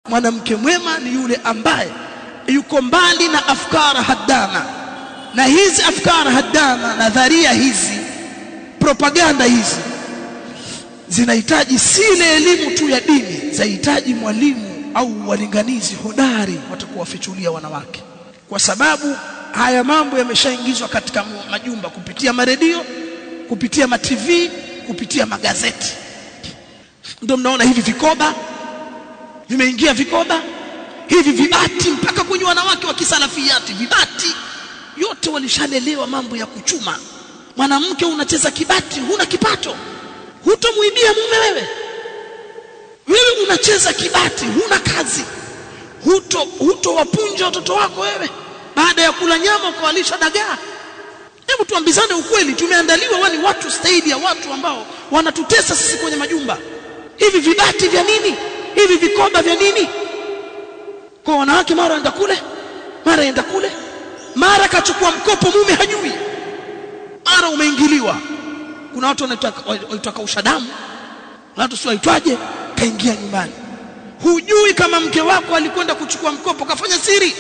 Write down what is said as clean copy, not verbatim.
Mwanamke mwema ni yule ambaye yuko mbali na afkara haddama, na hizi afkara haddama, nadharia hizi, propaganda hizi zinahitaji si ile elimu tu ya dini, zinahitaji mwalimu au walinganizi hodari watakuwafichulia wanawake, kwa sababu haya mambo yameshaingizwa katika majumba kupitia maredio, kupitia ma TV, kupitia magazeti. Ndio mnaona hivi vikoba vimeingia, vikoba hivi vibati mpaka kwenye wanawake wa kisalafiati, vibati yote walishalelewa mambo ya kuchuma. Mwanamke unacheza kibati, huna kipato, hutomuibia mume wewe. Wewe unacheza kibati, huna kazi, hutowapunja watoto wako wewe, baada ya kula nyama ukawalisha dagaa. Hebu tuambizane ukweli, tumeandaliwa wani watu staili ya watu ambao wanatutesa sisi kwenye majumba. Hivi vibati vya nini? Hivi vikoba vya nini? Kwa wanawake mara enda kule, mara enda kule, mara kachukua mkopo mume hajui, mara umeingiliwa. Kuna watu wanaitwa kausha damu, watu si waitwaje, kaingia nyumbani, hujui kama mke wako alikwenda kuchukua mkopo, kafanya siri.